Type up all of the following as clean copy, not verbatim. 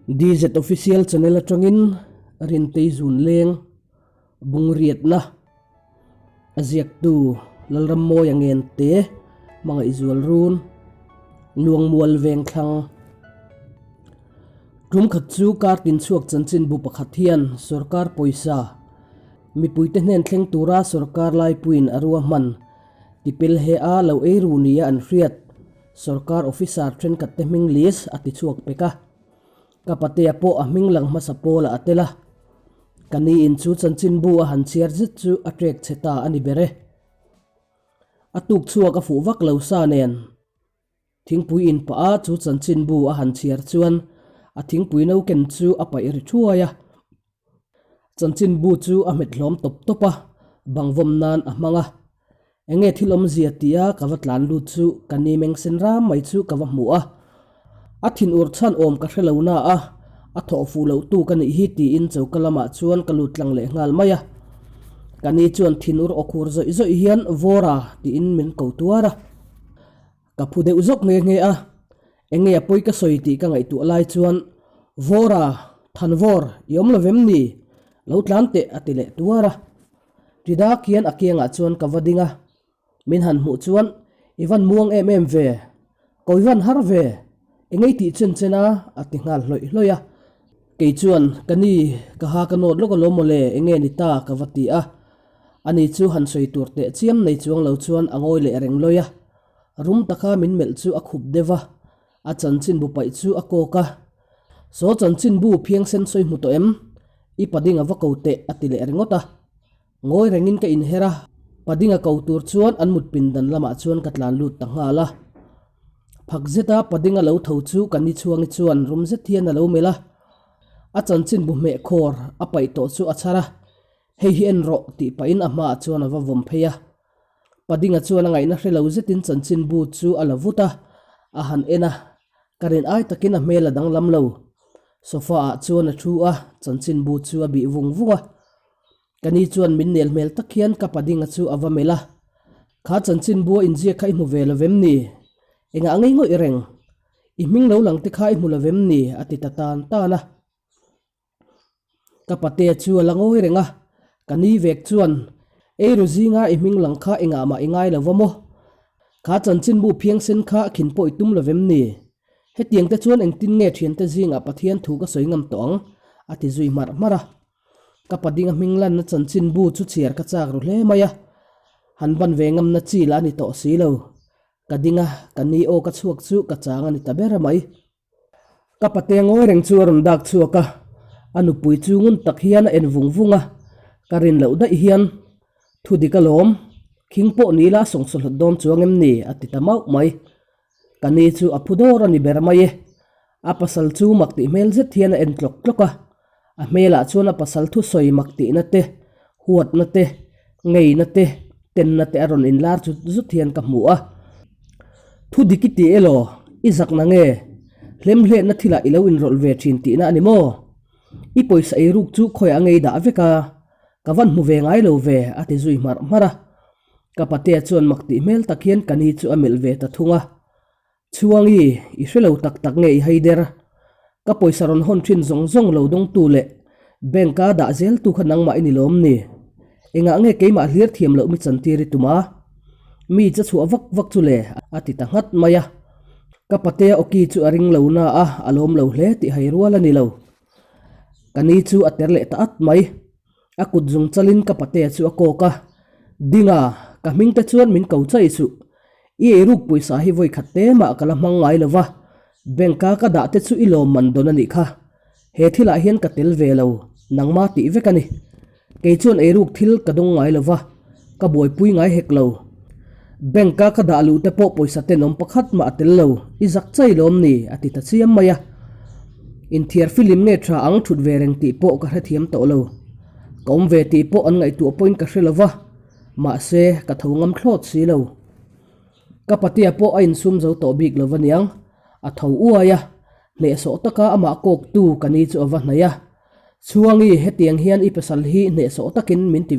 DZ Official Channel atangin Rintei Zun Leng Bungriatna a ziaktu Lalrammawia Ngente Hmangaihzual Run Luangmual Vengthlang Tum khat chu kar tin chhuak chanchinbu pakhat hian sorkar pawisa mipuite hnen thleng tura sorkar laipuiin a ruahman tipel he a lo ei ru nia an hriat. Sorkar officer thenkhat te hming list a ti chhuak pek a, ka patea pawh a hming lang hmasa pawl ah a tel a, ka ni in chu chanchinbu a han chhiar zet chu a trek chhe ta a ni ber e. A tuk chhuak a fuh vak lo sa nen thingpui in pah a chu chanchinbu a han chhiar chuan a thingpui no ken chu a paih ri thuai a, Chanchinbu chu a hmet hlawm tawp tawp a, bang vawm nan a hmang a. Enge thil awmzia tia ka va tlan lut chu ka ni meng sen ram mai chu ka va hmu a. A thin ur chhan awm ka hre lo na a, a thawh fuh loh tu ka nih hi tiin choka lamah chuan ka lut tlang leh nghal mai a. Ka ni chuan thin ur awkhur zawih zawih hian Vawra tiin min ko tuar a. Ka phu deuh zawk nghe nghe a, enge a pawi ka sawi tih ka ngaihtuah lai chuan Vawra, Thanvawr, i awm lo vem ni? Lo tlan teh a ti leh tuar a. Tida khian a kiangah chuan ka va ding a, min han hmuh chuan i van muang em em ve, ko i van har ve, engei tih chen chen a a ti nghal hlawih hlawih a. Kei chuan, Ka ni, ka ha ka nawt lawk alawm mawle, enge ni ta? ka va ti a. Ani chu han sawi tur teh chiam nei chuang lo chuan a ngawi leh reng lawi a. Rum taka min melh chu a khup deuh a, a chanchinbu paih chu a kawk a. Saw chanchinbu phiangsen sawi hmu tawh em? I pading a va ko teh a ti leh ringawt a. Ngawi rengin ka inher a, pading a ko tur chuan an mut pindan lamah chuan ka tlan lut ta nghal a. Phak zeta pading a lo tho chu ka ni chhuangi chuan rum zet hian a lo melh a. A chanchinbu hmeh khawr a paih tawh chu a chhar a, Hei hi en rawh tih pahin a hmaah chuan a va vawm phei a. Padinga chuan a ngaihna hre lo zetin chanchinbu chu a la vut a, a han en a, ka rin ai takin a hmel a danglam lo. Sofa ah chuan a thu a, chanchinbu chu a bih vung vung a. Ka ni chuan min nel hmel tak hian ka Padinga chu a va melh a, Kha chanchinbu a inziak kha i hmu ve lo vem ni? Engah ngei ngawih reng? I hming lo lang te kha i hmu lo vem ni? a ti ta tan tan a. Ka patea chu a la ngawi reng a, ka ni vek chuan, Eiru zinga i hming lang kha engah mah i ngai lo va maw? Kha chanchinbu phiangsen kha a khin pawh i tum lo vem ni? Hetiang te chuan engtin nge thiante zingah Pathian thu ka sawi ngam tawh ang? a ti zui hmarh hmarh a. Ka padinga hming lanna chanchinbu chu chhiar ka chak ru hle mai a, han ban ve ngamna chi lah a ni tawh si lo. Ka ding a, ka ni aw ka chhuak chu ka chang a ni ta ber mai. Ka pate ngawi reng chu a rawn dak chhuak a, a nupui chu ngun tak hian a en vung vung a, ka rin loh daih hian, Thu dik alawm, khing pawh ni ila a sawngsaw hlawt dawn chuang em ni? a ti ta mauh mai. Ka ni chu a phu dawr a ni ber mai e. A pasal chu mak tih hmel zet hian a en tlawk tlawk a, a hmelah chuan a pasal thusawi mak tihna te, huatna te, ngeina te, tenna te a rawn inlar zut zut hian ka hmu a. Thu dik i ti elaw? I zak na nge? Hlemhletna thilah i lo inrawlh ve thin tihna a ni maw? I pawisa ei ruk chu khawiah ngei dah vek a, ka van hmu ve ngai lo ve, a ti zui hmarh hmarh a. Ka patea chuan mak tih hmel tak hian ka ni chu a melh ve ta thung a. Chhuangi, i hre lo tak tak nge i haider? Ka pawisa rawn hawn thin zawng zawng lo dawngtu leh bank-a dah zeltu kha nangmah i ni lawm ni? Engah nge keimah hlir thiam loh mi chantir i tum a? Mi cha chhuah vak vak chu le, a ti ta nghat mai a. Ka patea awki chu a ring lo na a, a lawm lo hle tih hai rual a ni lo. Ka ni chu a ter leh ta at mai. A kut zung chalin ka patea chu a kawk a, Dinga, ka hming te chuan min ko chai suh. I eiruk pawisa hi vawi khat te mah ka la hmang ngai lo va, bank a ka dah te chu i lawm man dawn a nih kha. He thilah hian ka tel ve lo, nangma tih vek a ni. Kei chuan eiruk thil ka dawng ngai lo va, ka buaipui ngai hek lo. Bank a ka dah luh te pawh pawisa tenawm pakhat mah a tel lo, i zak chai lawm ni, a ti ta chiam mai a. Inthiar filim nge tha ang thut ve reng tih pawh ka hrethiam tawh lo. Ka awm ve tih pawh an ngaihtuah pawhin ka hre lo va, mahse ka tho ngam thlawt si lo. Ka patea pawh a insum zo tawh bik lo aniang, a tho uai a, hnehsawh taka amah kawktu ka ni chu a va hnaih a. Chhuangi, hetiang hian i pasal hi hnehsawh takin min ti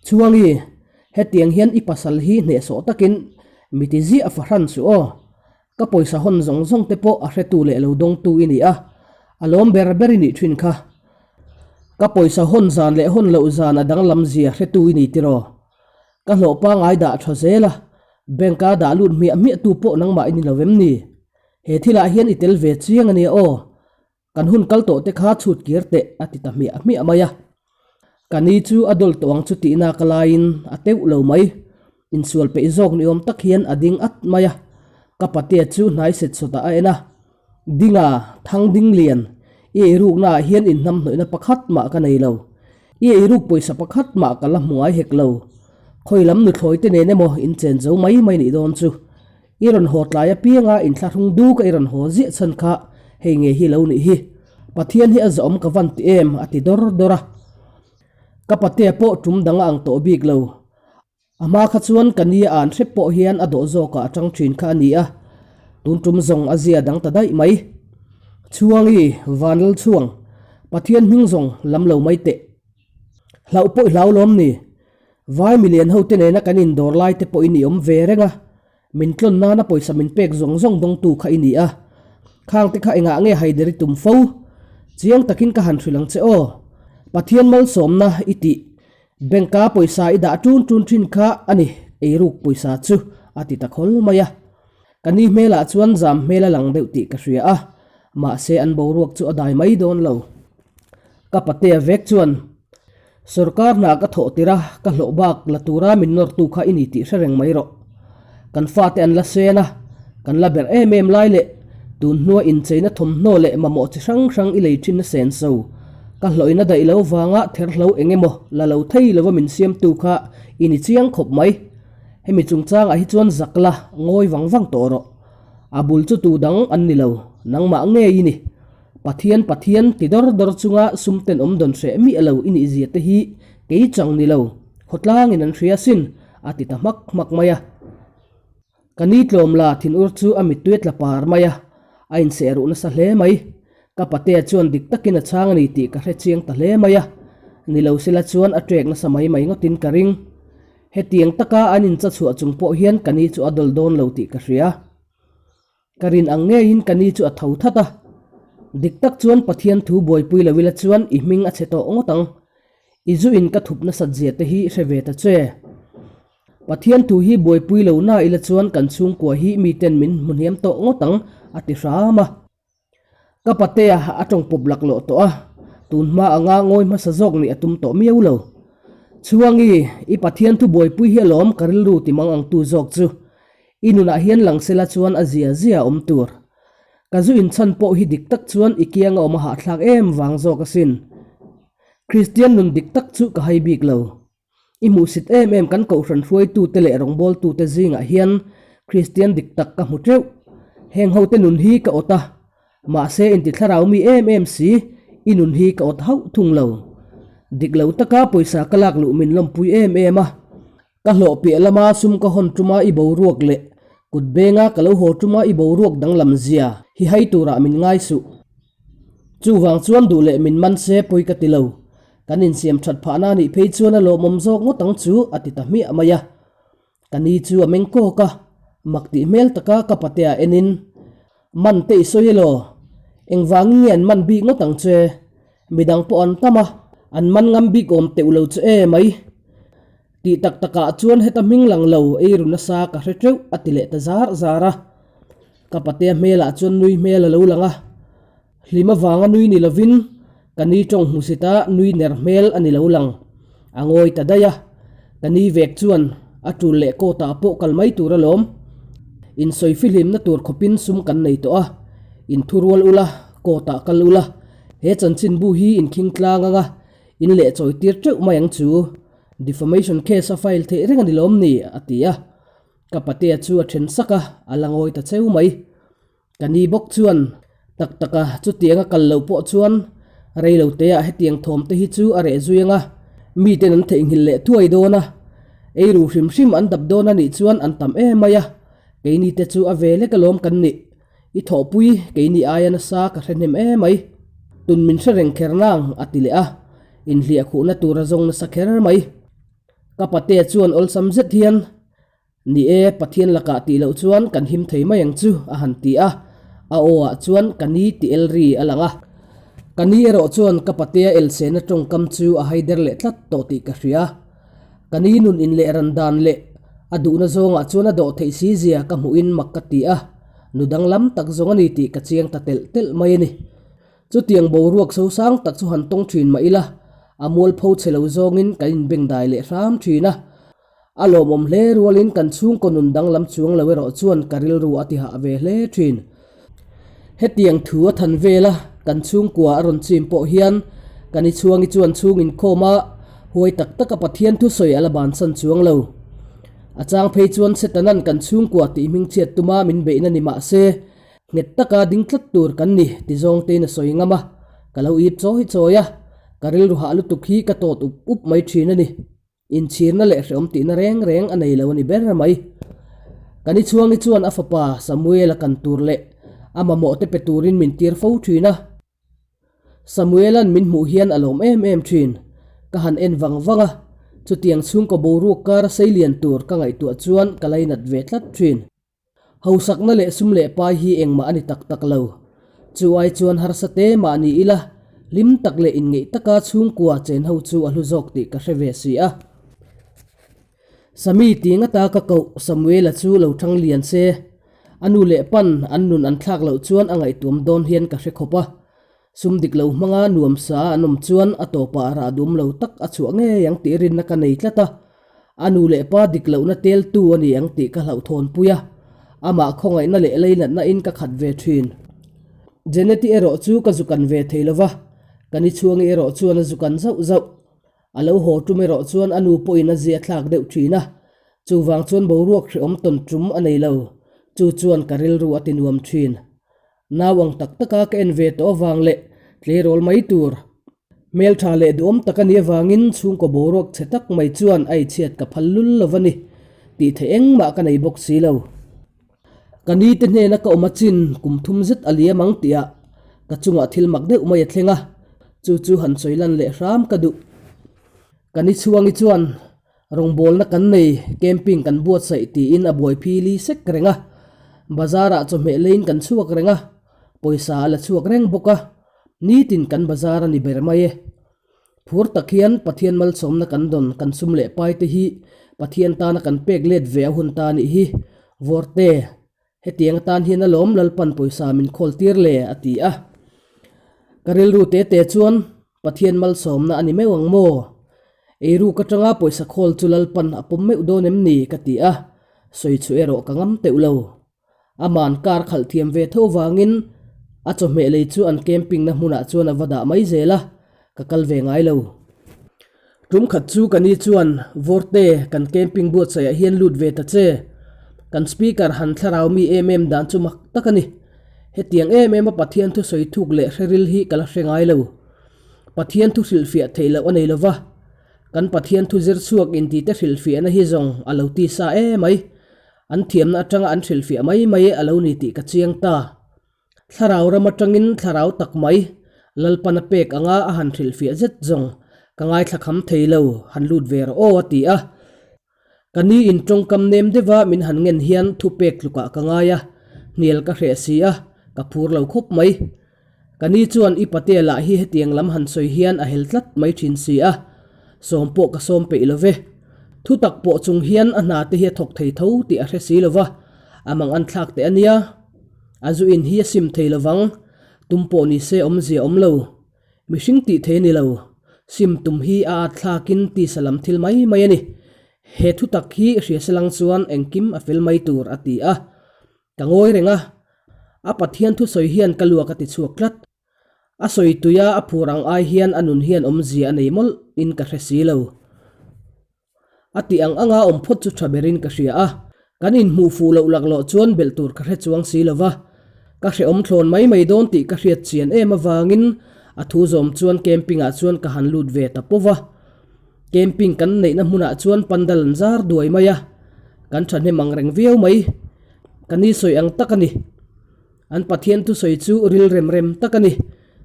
Chhuangi, hetiang hian i pasal hi hnehsawh takin mi ti ziah fahran suh aw. Ka pawisa hawn zawng zawng te pawh a hretu leh lo dawngtu i ni a. A lawm ber ber i nih thin kha. Ka pawisa hawn zan leh hawn loh zan a danglam zia hretu i ni tiraw? Ka hlawh pangai dah tha zel a, bank a dah lut hmiah hmiah tu pawh nangmah i ni lo em ni? He thilah hian i tel ve chiang a nia aw. Kan hun kal tawh te kha chhut kir teh a ti ta hmiah hmiah mai a. Ka ni chu a dawl tawh ang chu tihna ka laiin a teuh lo mai. Insual peih zawk ni awm tak hian a ding at mai a. Ka patea chu hnai set sawtah a en a. Dinga, thang ding lian, i eirukna ah hian inhnamhnawihna pakhat mah ka nei lo. I eiruk pawisa pakhat mah ka la hmu ngai hek lo. Khawi lam nuthlawi te nen emaw inchen zo mai mai nih dawn chu. I rawn haw tlai apianga inthlahrung duk a i rawn haw ziah chhan kha hei nge hi lo nih hi. Pathian hi a zawhawm ka van ti em a ti dawr dawr a. Ka patea pawh tum dang a ang tawh bik lo. A hma kha chuan ka nia an hrep pawh hian a dawh zawkah a tang thin kha a ni a. Tun tum zawng a zia dang ta daih mai. Chhuangi, Vanlal chhuang, Pathian hming zawng lam lo mai teh. Hlauh pawh i hlau lawm ni? Vai milian ho te nena kan indawr lai te pawhin i awm ve reng a, min tlawn nana pawisa min pek zawng zawng dawngtu kha i ni a. Khang te kha engah nge haider i tum fo? Chiang takin ka han hrilh ang che aw. Pathian malsawmna i tih. Bank-a pawisa i dah tun tun thin kha a ni, eiruk pawisa chu a ti ta khawl mai a. Ka ni hmelah chuan zam hmel a lang deuh tih ka hria a, mahse an boruak chu a dai mai dawn lo. Ka patea vek chuan, Sorkar hna ka thawh tir a, ka hlawh bak la tura min nawrtu kha i ni tih hre reng mai rawh. Kan fate an la sen a, kan la berh em em lai leh tun hnua incheina thawmhnaw leh mamawh chi hrang hrang i lei thin a sen so. Ka hlawhin a daih lo vanga therhlo eng emaw la lo thei lova min siamtu kha i ni chiang khawp mai. Hemi chungchangah hi chuan zak la, ngawi vang vang tawh rawh. A bul chu tu dang an ni lo, nangmah ngei i ni. Pathian Pathian ti dawr dawr chunga sum tenawm dawn hreh miah lo i nih zia te hi kei chang ni lo, khawtlangin an hria sin, a ti ta hmak hmak mai a. Ka ni tlawm la thinur chu a mittui a tla par mai a, a inseh ruh nasa hle mai. Ka patea chuan dik takin a chhang a ni tih ka hre chiang ta hle mai a, ni lo sela chuan a ṭek nasa mai mai ngawtin ka ring. Hetiang taka an incha chhuah chung pawh hian ka ni chu a dawl dawn lo tih ka hria. Ka rin ang ngeiin ka ni chu a tho that a. Dik tak chuan Pathian thu buaipui lo ila chuan i hming a chhe tawh ngawt ang. I zu in ka thup nasat zia te hi hre ve ta che. Pathian thu hi buaipui lo na ila chuan kan chhungkua hi miten min hmu hniam tawh ngawt ang a ti hram a. Ka patea a tawng pawp laklawh tawh a, tun hma anga ngawi hmasa zawk nih a tum tawh miau lo. Chhuangi, i Pathian thu buaipui hi alawm ka rilru ti mang ang tu zawk chu. I nunah hian lang sela chuan a zia zia a awm tur. Ka zu inchhan pawh hi dik tak chuan i kianga awm a hahthlak em vang zawk asin. Kristian nun dik tak chu ka hai bik lo. I hmuhsit em em kan kohhran hruaitute leh rawngbawltute zingah hian Kristian dik tak ka hmu teuh. Heng hote nun hi ka awt a, mahse inti thlarau mi em em si, i nun hi ka awt hauh thung lo. Dik lo taka pawisa ka lak luh min lawmpui em em a, ka hlawh piah lama sum ka hawn tuma i boruak leh kut benga ka lo haw tuma i boruak danglam zia hi hai turah min ngai suh. Chuvang chuan duh leh min man se pawi ka ti lo. Kan insiam that phahna nih phei chuan a lawmawm zawk ngawt ang chu a ti ta hmiah mai a. Ka ni chu a meng kawk a, mak tih hmel taka ka patea enin, Man te i sawi elaw? Engvangin nge an man bik ngawt ang che? Midang pawh an tam a, an man ngam bik awm teuh lo chu e mai. Tih tak takah chuan heta hming lang lo ei ru nasa ka hre teuh a ti leh ta zar zar a. Ka patea hmelah chuan nui hmel a lo lang a. Hlim avanga nui ni lovin ka ni tawng hmusita nui ner hmel a ni lo lang. A ngawi ta daih a, ka ni vek chuan a tul leh court ah pawh kal mai tur alawm. Insawi fihlimna tur khawpin sum kan nei tawh a, inthurual ula, court ah kal ula, he chanchinbu hi inkhing tlang anga in leh chawi tir teuh mai ang chu. Defamation case a file theih reng a ni lawm ni? a ti a. Ka patea chu a then sak a, a la ngawi ta cheu mai. Ka ni bawk chuan, Tak tak a, chutiang a kal loh pawh chuan rei lo teah hetiang thawm te hi chu a reh zui ang a, miten an theihnghilh leh thuai dawn a, eiru hrim hrim an dap dawn a nih chuan an tam em mai a, keini te chu a ve lek alawm kan nih, i thawhpui keini aia nasa ka hre hnem em mai, tun min hre reng kher nang a ti leh a, inhliah khuhna tur a zawng nasa kher mai. Ka patea chuan awlsam zet hian, Ni e, Pathian lakah tih loh chuan kan him thei mai ang chu, a han ti a. A aw ah chuan ka ni ti el ri a lang a. Ka ni erawh chuan ka patea Elsena tawngkam chu a haider leh tlat tawh tih ka hria. Ka ni nun inleh ran dan leh a duhna zawngah chuan a dawh theih si zia ka hmuhin mak ka ti a, nu danglam tak zawng a ni tih ka chiang ta telh telh mai a ni. Chutiang boruak sosang tak chu han tawng thin mah ila, a mualpho chhe lo zawngin kan inbengdai leh hram thin a. A lawmawm hle rualin kan chhungkaw nun danglam chuang lo erawh chuan ka rilru a tihah ve hle thin. Hetiang thu a than vela kan chhungkua a rawn chim pawh hian kan i chhuangi chuan chhung inkhawm a, huai tak taka Pathian thusawi a la bansan chuang lo. A chang phei chuan Setanan kan chhungkua tih hmingchhiat tuma min beihna ni mah se, Nghet taka ding tlat tur kan ni ti zawng tein a sawi ngam a, ka lo ip chawi chawi a, ka rilru hah lutuk hi ka tawt up up mai thin a ni. Inchhirna leh hrehawm tihna reng reng a nei lo a ni ber mai. Ka ni chhuangi chuan a fapa Samuel-a kan tur leh a mamawh te pe turin min tir fo thin a. Samuel-a'n min hmuh hian a lawm em em thin. Ka han en vang vang a, chutiang chhungkaw boruak kar a sei lian tur ka ngaihtuah chuan ka lainat ve tlat thin. Hausakna leh sum leh pai hi engmah a ni tak tak lo. Chu ai chuan harsa te mah ni ila, hlim tak leh inngeih taka chhungkua chen ho chu a hlu zawk tih ka hre ve si a. Sami ti ngata ka koh Samuela chu lo thang lian se, a nu leh pan an nun an thlak loh chuan a ngaihtuam dawn hian ka hre khawp a. Sum dik lo hmanga nuam sa an awm chuan a tawpah rah dum lo tak a chhuah ngei ang tih rinna ka nei tlat a, a nu leh pa dik lohna teltu a ni ang tih ka hlauhthawnpui a, amah khawngaihna leh leinatna in ka khat ve thin. Jeneti erawh chu ka zukan ve thei lo va, ka ni chhuangi erawh chuan a zukan zauh zauh. A lo haw tum erawh chuan a nu pawhin a zia thlak deuh thin a, chuvang chuan boruak hrehawm tawn tum a nei lo, chu chuan ka rilru a ti nuam thin. Nau ang tak taka ka en ve tawh avang leh tleirawl mai tur hmeltha leh duhawm tak a nih avangin chhungkaw boruak chhe tak mai chuan a eichhiat ka phal lul lo va ni tih theih engmah ka nei bawk si lo. Ka ni te hnena ka awm a chin kum thum zet a liam ang tihah ka chungah thil mak deuh mai a thleng a, chu chu han sawi lan leh hram ka duh. Ka ni chhuangi chuan Rawngbawlna kan nei, camping kan buatsaih tiin a buai phili sek reng a. Bazar-ah chawhmeh leiin kan chhuak reng a, pawisa a la chhuak reng bawk a, nitin kan bazar a ni ber mai e. Phur tak hian Pathian malsawmna kan dawn kan sum leh pai te hi Pathian tana kan pek let ve a hun ta nih hi, Vawrte, hetiang atan hian alawm Lalpan pawisa min khawl tir le, a ti a. Ka rilru te te chuan Pathian malsawmna a ni meuh ang maw? Eiruk atanga pawisa khawl chu Lalpan a pawm meuh dawn em ni? ka ti a, sawi chu erawh ka ngam teuh lo. Aman car khalh thiam ve tho vangin a chawhmeh lei chu an camping na hmunah chuan a va dah mai zel a, ka kal ve ngai lo. Tum khat chu ka ni chuan Vawrte kan camping buatsaihah hian lut ve ta che. Kan speaker han thlarau mi em em dan chu mak tak a ni. Hetiang em em a Pathian thusawi thuk leh hreril hi ka la hre ngai lo. Pathian thu hrilhfiah theih loh a nei lova, kan Pathian thu zir chhuak intite hrilhfiahna hi zawng a lo ti sa emai. An thiamna atanga an hrilhfiah mai mai a lo ni tih ka chiang ta. Thlarau ram atangin thlarau tak mai Lalpan a pek anga a han hrilhfiah zet zawng ka ngaithla kham thei lo, han lut ve rawh aw a ti a. Ka ni in tawngkam nem deuha min han ngen hian thu pek tlukah ka ngai a, hnial ka hreh si a, ka phur lo khawp mai. Ka ni chuan i patea lah hi hetiang lam han sawi hian a hel tlat mai thin si a, sawm pawh ka sawm peih lo ve. Thu tak pawh chung hian a hna te hi a thawk thei tho tih a hre si lo va, a mang an thlak teh a nia. A zu in hi a sim thei lo vang, tum pawh ni se awmzia awm lo. Mihring tih thei a ni lo. Sim tum hi a at thlakin tisa lam thil mai mai a ni. He thu tak hi hria se lang chuan engkim a fel mai tur a ti a. Ka ngawi reng a, a Pathian thusawi hian ka luak a ti chhuak tlat. A sawi tuia a phur ang ai hian a nun hian awmzia a nei mawlh in ka hre si lo. A tih ang anga awm phawt chu tha berin ka hria a, kan inhmuh fuh loh laklawh chuan belh tur ka hre chuang si lo va, ka hrehawm thlawn mai mai dawn tih ka hriat chian em avangin a thu zawm chuan camping ah chuan ka han lut ve ta pawh va. Camping kan neihna hmunah chuan pandal an zar duai mai a, kan thahnem ang reng viau mai. Ka ni sawi ang tak a ni. An Pathian thusawi chu ril rem rem tak a ni.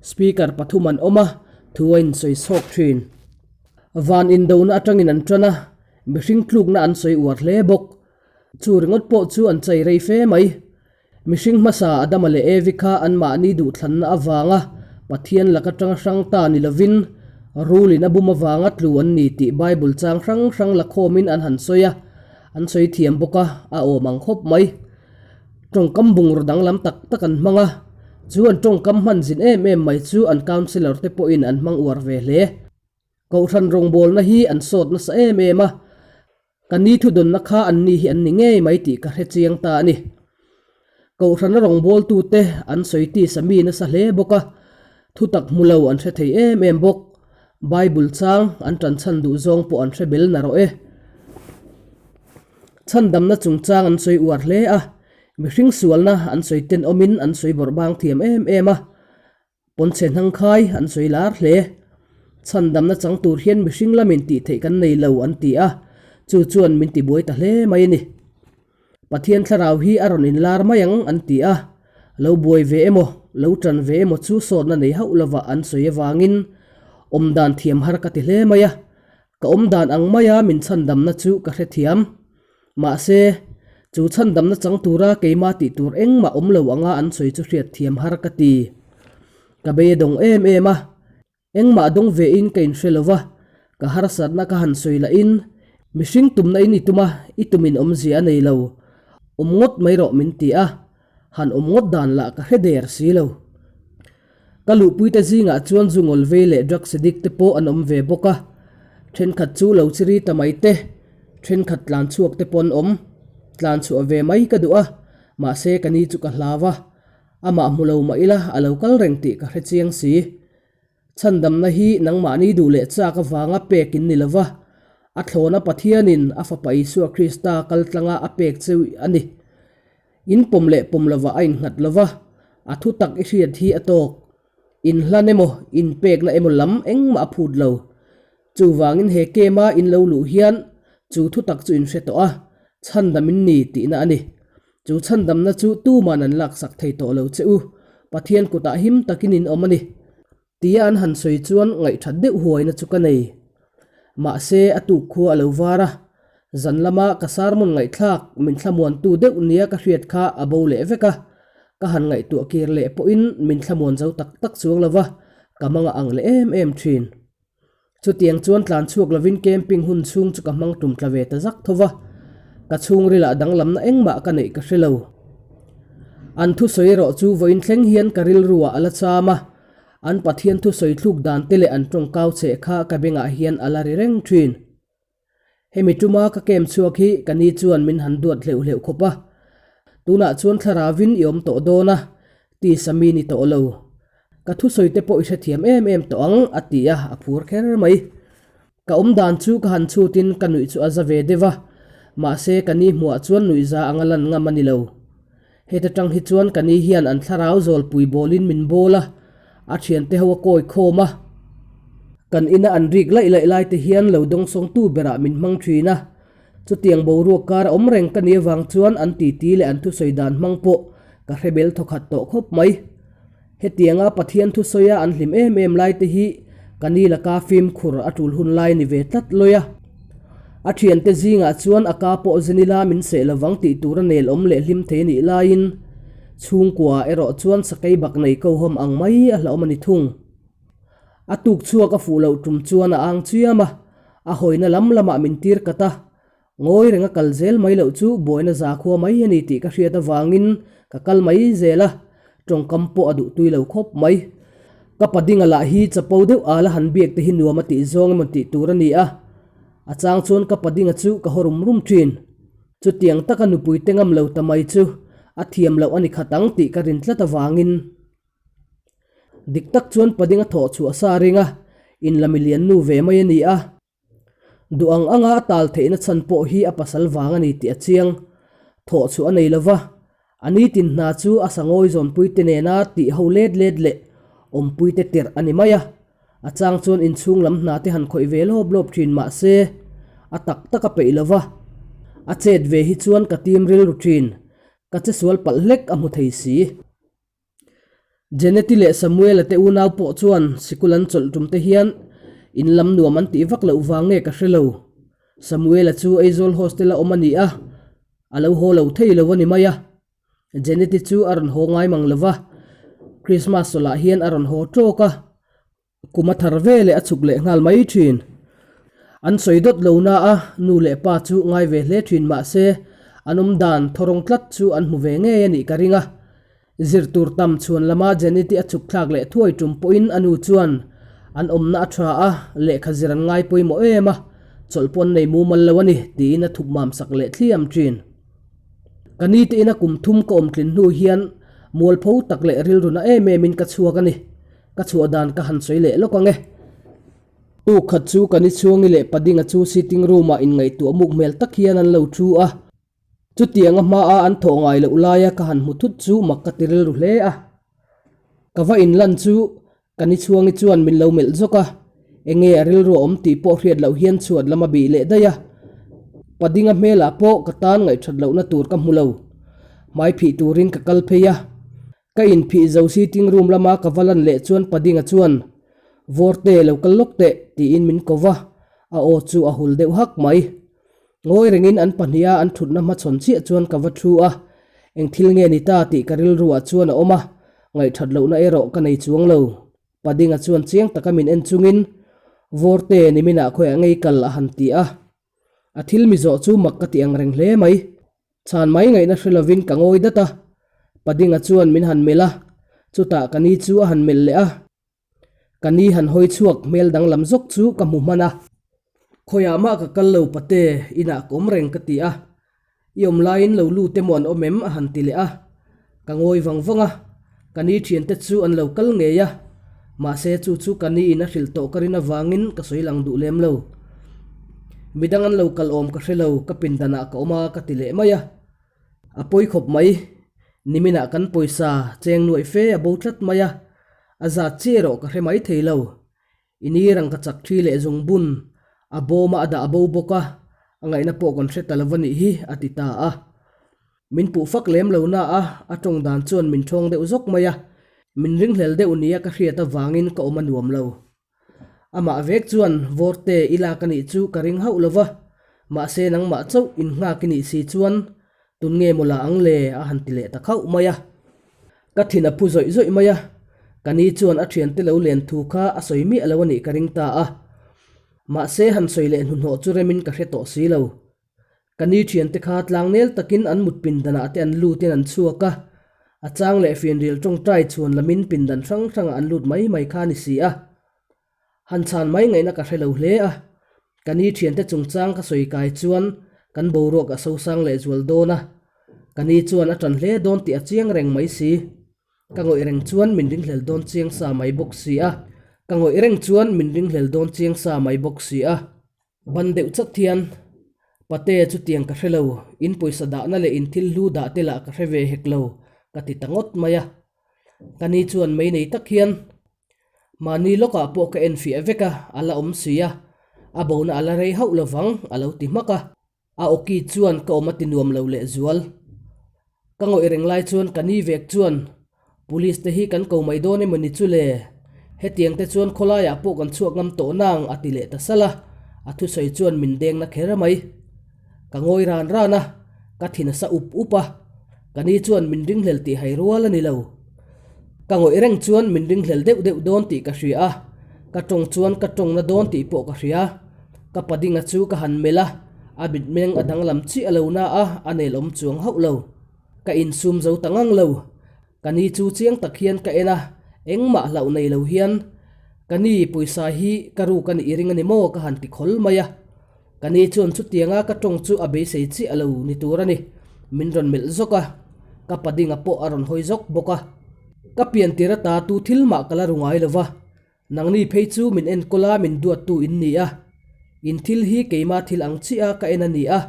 Speaker pathum an awm a, thu a insawi chhawk thin. Van indona atangin an tan a, mihring tlukna an sawi uar hle bawk. Chu ringawt pawh chu an chei rei fe mai. Mihring hmasa Adama leh Evi kha anmahni duhthlanna avanga. Pathian laka tanga hrang ta ni lovin, rulin a bum avanga tlu an ni tih Bible chang hrang hrang la khawmin an han sawi a, an sawi thiam bawk a, a awm ang khawp mai. Tawngkam bungraw danglam tak tak an hmang a, chu an tawngkam hman zin em em mai chu an councillor te pawhin an hmang uar ve hle. Kohhran rawngbawlna hi an sawt nasa em em a, ka ni thudawnna kha an ni hi an ni ngei mai tih ka hre chiang ta a ni. Kohhrana rawngbawltute an sawi tisa mi nasa hle bawk a, thutak hmu lo an hre thei em em bawk. Bible chang an tan chhan duh zawng pawh an hre bel na rawh e. Chhandamna chungchang an sawi uar hle a, mihring sualna an sawi tenawmin an sawi bawrh bang thiam em em a, Pawnchhe hnangkhai an sawi lar hle. Chhandamna chang tur hian mihring lamin tih theih kan nei lo an ti a, chu chuan min tibuai ta hle mai a ni. Pathian thlarau hi a rawn inlar mai ang an ti a, lo buai ve emaw, lo tan ve emaw chu sawtna nei hauh lova an sawi avangin awmdan thiam har ka ti hle mai a, ka awmdan ang maia min chhandamna chu ka hrethiam. Mahse, chu chhandamna chang tura keimah tih tur engmah awm lo anga an sawi chu hriat thiam har ka ti. Ka bei a dawng em em a, engmah dawng ve in ka inhre lo va, ka harsatna ka han sawi lahin mihring tumna in i tum a, i tumin awmzia a nei lo, awm ngawt mai rawh min ti a, han awm ngawt dan lah ka hre der si lo. Ka luhpuite zingah chuan zu ngawl vei leh drugs addict te pawh an awm ve bawk a, thenkhat chu lo chiri ta mai te, thenkhat tlan chhuak te pawh an awm. Tlan chhuah ve mai ka duh a, mahse ka ni chu ka hlau a, amah hmu lo mah ila a lo kal reng tih ka hre chiang si. Chhandamna hi nangmahni duh leh chak avanga pek in ni lo va, a thlawna Pathianin a Fapa Isua Krista kal tlanga a pek cheu a ni. In pawm leh pawm lovah a innghat lo va, a thu tak i hriat hi a tawk. Inhlan emaw, inpekna emaw lam engmah a phut lo. Chuvangin he camp-a in lo luh hian chu thu tak chu in hre tawh a, chhandam in ni tihna a ni. Chu chhandamna chu tuman an laksak thei tawh lo che u, Pathian kutah him takin in awm a ni. Tia an han sawi chuan ngaihthat deuh huaina chu ka nei. Mahse, a tuk khua a lo var a, zan lama ka sermon ngaihthlak min thlamuantu deuh nia ka hriat kha a bo leh vek a, ka han ngaihtuah kir leh pawhin min thlamuan zo tak tak chuang lo va, ka manga ang leh em em thin. Chutiang chuan tlan chhuak lovin camping hun chhung chu ka hmang tum tla ve ta zak tho va, ka chhungrilah danglamna engmah ka neih ka hre lo. An thusawi erawh chu vawiin thleng hian ka rilruah a la cham a, an Pathian thusawi thluk dan te leh an tawngkau cheh kha ka bengah hian a la ri reng thin. Hemi tuma ka camp chhuak hi ka ni chuan min han duat hleuh hleuh khawp a, tunah chuan thlaravin i awm tawh dawn a, tisa mi ni tawh lo. Ka thusawi te pawh i hrethiam em em tawh ang, a ti a, a phur kher mai. Ka awm dan chu ka han chhutin ka nuih chu a za ve deuh a, mahse ka ni hmuah chuan nuihza anga lan ngam a ni lo. Heta tang hi chuan ka ni hian an thlarau zawlpui bawlin min bawl a, a thiante ho a kawi khawm a. Kan ina an rik laih laih lai te hian lo dawngsawngtu berah min hmang thin a. Chutiang boruak kar a awm reng ka nih avang chuan an titi leh an thusawi dan hmang pawh ka hre bel thawkhat tawh khawp mai. Hetianga Pathian thusawia an hlim em em lai te hi ka ni laka fimkhur a tul hun lai ni ve tlat lawi a. A thiante zingah chuan a ka pawh zenila min seh lovang tih tur a nel awm leh hlim thei nih laiin chhungkua erawh chuan sakei bak nei kohawm ang mai a hlauhawm a ni thung. A tuk chhuak a fuh loh tum chuan a ang chiam a, a hawina lam lamah min tir kat a, Ngawi renga kal zel mai loh chu buaina zakhua mai a ni tih ka hriat avangin ka kal mai zel a, tawngkam pawh a duhtui lo khawp mai. Ka padinga lah hi chapo deuh ala han biak te hi nuam a tih zawng emaw tih tur a ni a, a chang chuan ka padinga chu ka haw rum rum thin. Chutiang taka nupui te ngam lo ta mai chu a thiam loh a ni khat ang tih ka rin tlat avangin. Dik tak chuan padinga thawh chhuah sa ring a, in la milian nu ve mai a ni a. Duh ang anga a tal theihna chhan pawh hi a pasal vang a ni tih a chiang. Thawh chu a nei lo va, a nitin hna chu a sangawi zawnpuite nena tih ho let let leh awmpuite tirh a ni mai a. A chang chuan inchhung lam hna te han khawih ve lawp lawp thin mah se, a tak tak a peih lo va. A chet ve hi chuan ka tim rilru thin, ka che sual palh hlek a hmu thei si. Jeneti leh Samuela te unau pawh chuan sikul an chawlh tum te hian in lam nuam an tih vak loh vang nge ka hre lo. Samuela chu Aizawl hostel a awm a ni a, a lo haw lo thei lo a ni mai a. Jeneti chu a rawn haw ngai mang lo va. Krismas chawlhah hian a rawn haw tawk a, kum a thar ve leh a chhuk leh nghal mai thin. An sawi dawt lo na a, nu leh pa chu ngai ve hle thin mah se, an awm dan thawrawng tlat chu an hmu ve ngei a nih ka ring a. Zir tur tam chhuan lama Jenny-te a chhuk thlak leh thuai tum pawhin a nu chuan an awmna a tha a, lehkha zir an ngai pawimawh em a, chawlh pawh an nei mumal lo a ni tiin a thup mam sak leh thliam thin. Ka ni te ina kum thum ka awm tlin hnu hian mualpho tak leh rilru na em em in ka chhuak a ni. Ka chhuah dan ka han sawi leh lawk ang e. Tuk khat chu ka ni chhuangi leh Padinga chu sitting room ah inngaihtuah muk hmel tak hian an lo thu a. Chutiang a hma a an thawh ngai loh laia ka han hmu thut chu mak ka ti rilru hle a. Ka va inlan chu Ka ni chhuangi chuan min lo melh zawk a, enge a rilru a awm tih pawh hriat loh hian chhuat lam a bih leh daih a. Padinga hmelah pawh ka tan ngaihthat lohna tur ka hmu lo. Hmai phih turin ka kal phei a. Ka inphih zo sitting room lama ka va lan leh chuan Padinga chuan, Vawrte lo kal lawk teh, tiin min ko va, a aw chu a hul deuh hak mai. Ngawi rengin an pahniha an thutna hmachhawn chiah chuan ka va thu a, eng thil nge ni ta tih ka rilruah chuan a awm a, ngaihthat lohna erawh ka nei chuang lo. Padinga chuan chiang taka min en chungin, Vawrte, niminah khawiah ngei kal a han ti a. A thil mi zawh chu mak ka ti ang reng hle mai. Chhan mai ngaihna hre lovin ka ngawi dat a, Padinga chuan min han melh a, chutah ka ni chu a han melh leh a. Ka ni han hawi chhuak hmel danglam zawk chu ka hmu hman a. Khawiah mah ka kal lo pate, inah ka awm reng ka ti a. I awm laiin lo lut emaw an awm em? a han ti leh a. Ka ngawi vang vang a, ka ni thiante chu an lo kal ngei a. Mahse chu chu ka ni in a hrilh tawh ka rin avangin ka sawi lang duh lem lo. Midang an lo kal awm ka hre lo, ka pindanah ka awm a ka ti leh mai a. A pawi khawp mai, niminah kan pawisa cheng nuaih fe a bo tlat mai a, a zat chiah erawh ka hre mai thei lo. I ni rang ka chak thi leh zung bun, a bawma a dah bo bawk a, a ngaihna pawh kan hre ta lo va nih hi, a ti ta a. Min puh fak lem lo na a, a tawng dan chuan min thawng deuh zawk mai a, min ringhlel deuh nia ka hriat avangin ka awm a nuam lo. Amah vek chuan Vawrte i lak a nih chu ka ring hauh lo va, mahse nangmah chauh in nghak i nih si chuan tun nge maw la ang le a han ti leh ta khauh mai a. Ka thin a phu zawih zawih mai a, ka ni chuan a thiante lo len thu kha a sawi miah lo a nih ka ring ta a. Mahse han sawi leh hnuhnawh chu remin ka hre tawh si lo. Ka ni thiante kha tlangnel takin an mut pindanah te an lutin an chhuak a, a chang leh fianrial tawngtai chhuan lamin pindan hrang hrangah an lut mai mai kha a ni si a. Han chhan mai ngaihna ka hre lo hle a, ka ni thiante chungchang ka sawi kai chuan kan boruak a sosang leh zual dawn a, ka ni chuan a tan hle dawn tih a chiang reng mai si. Ka ngawih reng chuan min ringhlel dawn chiang sa mai bawk si a, ka ngawih reng chuan min ringhlel dawn chiang sa mai bawk si a. Ban deuh chat hian, Pate chutiang ka hre lo, in pawisa dahna leh in thil hlu dah te lah ka hre ve hek lo, ka ti ta ngawt mai a. Ka ni chuan mei nei tak hian, Mahni lawkah pawh ka enfiah vek a, a la awm si a, a bona a la rei hauh lovang, a lo ti hmak a. A awki chuan ka awm a ti nuam lo leh zual. Ka ngawih reng lai chuan ka ni vek chuan Police te hi kan ko mai dawn emaw ni chu le? Hetiang te chuan khawlaiah pawh kan chhuak ngam tawh nang a ti leh ta salh a, a thusawi chuan min deng na kher mai. Ka ngawi ran ran a, ka thin a sa up up a, ka ni chuan min ringhlel tih hai rual a ni lo. Ka ngawih reng chuan min ringhlel deuh deuh dawn tih ka hria a, ka tawng chuan ka tawng na dawn tih pawh ka hria. Ka padinga chu ka han melh a, a mitmeng a danglam chiah lo na a, a nel awm chuang hauh lo. Ka insum zo ta ngang lo. Ka ni chu chiang tak hian ka en a, engmah hlauh nei lo hian, Ka ni, pawisa hi ka ruk a nih i ring a ni maw? ka han ti khawl mai a. Ka ni chuan chutianga ka tawng chu a beisei chiah lo ni tur a ni. Min rawn melh zawk a, ka padinga pawh a rawn hawi zawk bawk a. Ka pian tir ata tu thil mah ka la ru ngai lo va, Nangni phei chu min enkawl a min duattu in ni a, in thil hi keima thil ang chiah a ka en a ni a,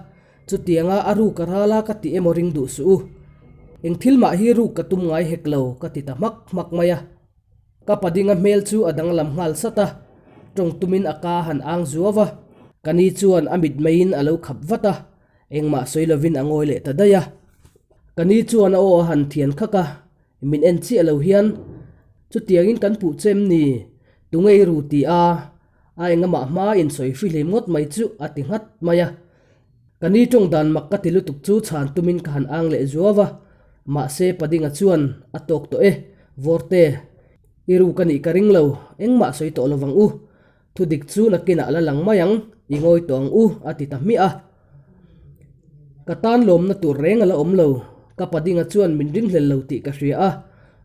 chutianga a ruk a ral a ka ti emaw ring duh suh u. Eng thil mah hi ruk ka tum ngai hek lo ka ti ta hmak hmak mai a. Ka padinga hmel chu a danglam nghal sat a, tawng tumin a ka han ang zuau a, ka ni chuan a mitmeiin a lo khap vat a, engmah sawi lovin a ngawi leh ta daih a. Ka ni chuan a aw a han thian khak a, Min en chiah lo hian chutiangin kan puh che em ni? Tungei ru ti a, a engamah hma in sawi fihlim ngawt mai chu a ti nghat mai a. Ka ni tawng dan mak ka ti lutuk chu chhan tumin ka han ang leh zuau a, mahse Padinga chuan a tawk tawh e, Vawrte, i ruk a nih ka ring lo, engmah sawi tawh lo vang u. Thudik chu nakinah la lang mai ang, i ngawi tawh ang u, a ti ta hmiah a. Ka tan lawmna tur reng a la awm lo, ka padinga chuan min ringhlel lo tih ka hria a,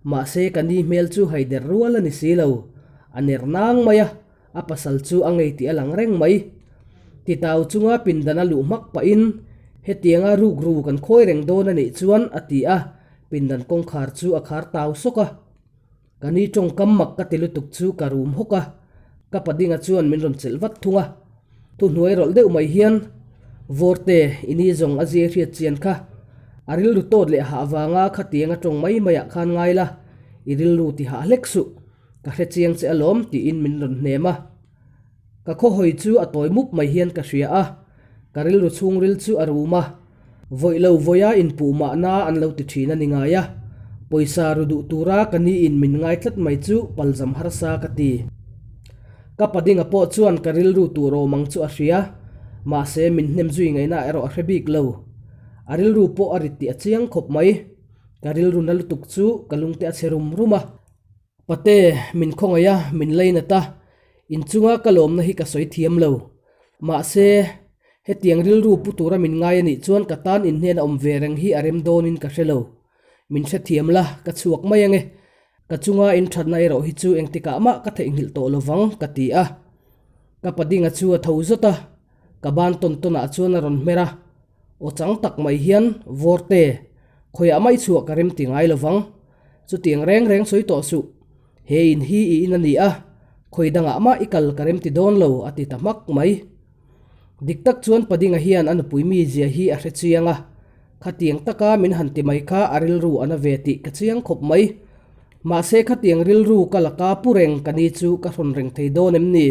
mahse ka ni hmel chu haider rual a ni si lo. A ner nang mai a, a pasal chu a ngei tih a lang reng mai. Titau chunga pindan a luh hmak pahin, Hetianga rukru kan khawi reng dawn a nih chuan, a ti a, pindan kawngkhar chu a khar tau sawk a. Ka ni tawngkam mak ka ti lutuk chu ka rum hawk a, ka padinga chuan min rawn chelh vat thung a. Thuhnuai rawlh deuh mai hian, Vawrte, i ni zawng a zia hriat chian kha. A rilru tawt leh hah vanga khatiang a tawng mai maiah khan ngai la, i rilru ti hah hlek suh. Ka hre chiang che alawm tiin min rawn hnem a. Ka khawhawi chu a tawi mup mai hian ka hria a, ka rilru chhungril chu a rum a. Vawih lo vawia inpuh mahna an lo ti thin a ni ngai a, pawisa ru duh tura ka niin min ngai tlat mai chu palzam harsa ka ti. Ka padinga pawh chuan ka rilru tur awm ang chu a hria, mahse min hnem zui ngaihna erawh a hre bik lo. A rilru pawh a rit tih a chiang khawp mai. Ka rilru na lutuk chu ka lungte a chhe rum rum a. Pate, min khawngaih a, min lainat a, inchunga ka lawmna hi ka sawi thiam lo. Mahse, hetiang rilru pu tura min ngai a nih chuan ka tan inhnen a awm ve reng hi a rem dawnin ka hre lo. Min hrethiam la, ka chhuak mai ange. Ka chunga inthatna erawh hi chu engtikah mah ka theihnghilh tawh lovang, ka ti a. Ka padinga chu a tho zawt a, ka ban tawn tawnah chuan a rawn hmer a. Aw chang tak mai hian, Vawrte, khawiah mai chhuah ka rem ti ngai lovang. Chutiang reng reng sawi tawh suh. He in hi i in a ni a, khawi dangah mah i kal ka rem ti dawn lo, a ti ta hmak mai. Dik tak chuan Padinga hian a nupui mi zia hi a hre chiang a, khatiang taka min han ti mai kha a rilru a na ve tih ka chiang khawp mai. Mahse khatiang rilru ka laka pu reng ka ni chu ka hrawn reng thei dawn em ni?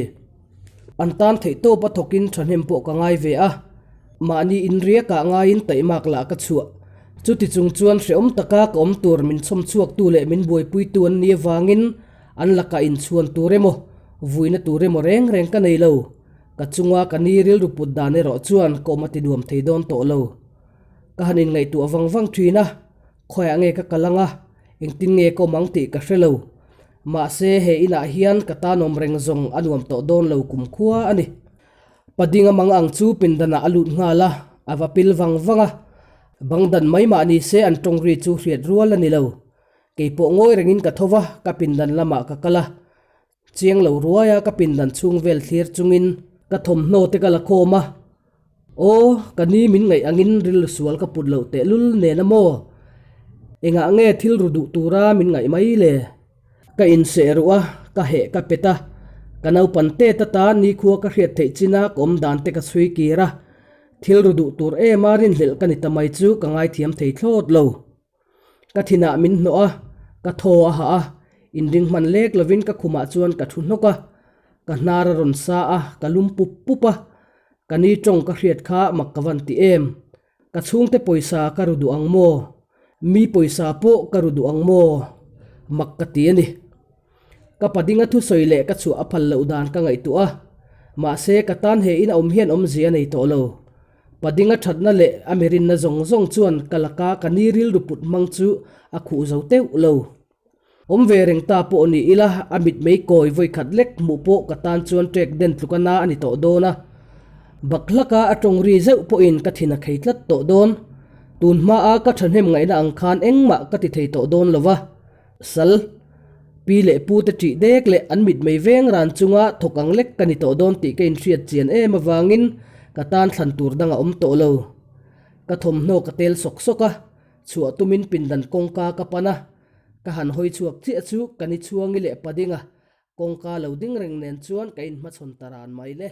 An tan theih tawp a thawkin thahnem pawh ka ngai ve a, mahni inriakah ngaiin taihmak lah ka chhuah. Chuti chung chuan hrehawm taka ka awm tur min chhawm chhuaktu leh min buaipuitu an nih avangin an lakah inchhuan tur emaw, vuina tur emaw reng reng ka nei lo. Ka chunga ka ni rilru put dan erawh chuan ka awm a ti nuam thei dawn tawh lo. Ka han inngaihtuah vang vang thin a, khawiah nge ka kal ang a, engtin nge ka awm ang tih ka hre lo. Mahse, he inah hian ka tanawm reng zawng a nuam tawh dawn lo kumkhua a ni. Padinga mang ang chu pindanah a lut nghal a, a va pil vang vang a. Bang dan mai mah ni se an tawng ri chu hriat rual a ni lo. Kei pawh ngawi rengin ka tho va, ka pindan lamah ka kal a. Chiang lo ruaia ka pindan chhung vel thlir chungin ka thawmhnaw te ka la khawm a. Aw, ka ni min ngaih angin rilru sual ka put loh tehlul nen a maw? Engah nge thil ru duh tura min ngaih mai le? Ka inseh ruh a, ka heh ka pet a, ka naupan tet ata nikhua ka hriat theih chin a ka awm dan te ka chhui kir a, thil ru duh tur em a rinhlelh ka ni ta mai chu ka ngaithiam thei thlawt lo. Ka thinah min hnawh a, ka thaw a hah a, inring hman lek lovin ka khumah chuan ka thu hnawk a, ka hnar a rawn sa a, ka lum pup pup a, ka ni tawng ka hriat kha mak ka van ti em. Ka chhungte pawisa ka ru duh ang maw? Mi pawisa pawh ka ru duh ang maw? Mak ka ti a ni. Ka padinga thusawi leh ka chhuah a phal loh dan ka ngaihtuah a, mahse ka tan he in a awm hian awmzia a nei tawh lo. Padinga thatna leh a mirinna zawng zawng chuan ka laka ka ni rilru put hmang chu a khuh zo teuh lo. Awm ve reng ta pawh ni ila, a mitmei kawi vawikhat lek hmuh pawh ka tan chuan ṭek den tluk a na a ni tawh dawn a. Bakhlaka a ṭawng ri zeuh pawhin ka thin a khei tlat tawh dawn. Tun hmaa ka ṭhahnem ngaihna ang khan engmah ka ti thei tawh dawn lo va. Sal, pi leh pu te ṭih dek leh an mitmei veng ran chunga thawk ang lek ka ni tawh dawn tih ka inhriat chian em avangin ka tan thlan tur dang a awm tawh lo. Ka thawmhnaw ka tel sawk sawk a. Chhuah tumin pindan kawngka ka pan a, ka han hawi chhuak chiah chu ka ni chhuangi leh padinga kawngka lo ding reng nen chuan ka inhmachhawn ta ran mai le.